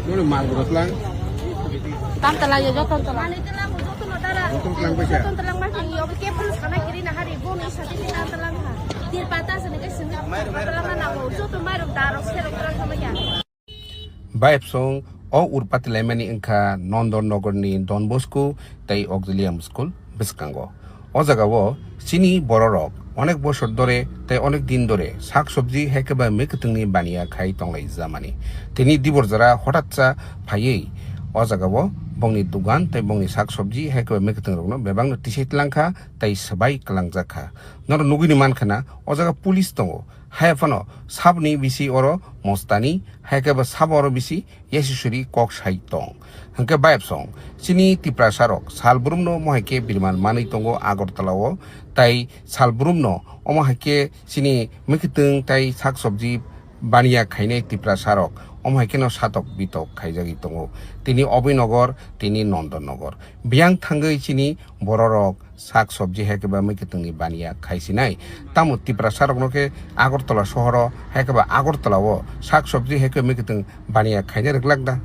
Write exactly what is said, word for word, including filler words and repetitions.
Nini mal bwrwslang. Tam tala ya, joto tala. Joto tlang paisa. Joto tlang paisa, yo ke pun sana kiri na hari, bo ni sati ni tam tlang ha. Tir pata sene ke sene, tlang na mo, joto mai rum da ro, se ro, tlang sama ya. Bai Bsong, o urpati laimani wngkha Nondon Nogorni Don Bosco tei Auxilium School bwskango. O jagao chini bororok onek bosor dore tei onek din dore sak sobji hai khe ba mwkhwtwngni baniya khai tonglai jamani. Tini dibor jora hothatsa phaiwi o jagao bongni dugan tei bongni sak sobji hai khe ba mwkhwtwng rokno bebakno tisai tlangkha tei swbai kwlangjak kha. Norok nugwini mankha na o jaga police tongo. Haiya phano saboni bisi oro mostani, hai khe bo sabo oro bisi yasi suri kok sai tong. Hwnkhe Bai Bsong, chini Tiprasa rok sal brumno omo hai khe biriman manwi tongo Agartala o, tai sal brumno omo hai khe chini mwkhwtwng tai sak sobji baniya khainai Tiprasa rok omo hai kheno satok bitok khaijagwi tongo. Tini Obinogor, tini Nondon Nogor. Biyang thangwi chini bororok sak sobji hai khe ba mwkhwtwngni baniya khaisinai. Tamo Tiprasa rokno khe Agartala sohoro hai khe ba Agartala o sak sobji hai khe mwkhwtwng baniya khaina rwglak da?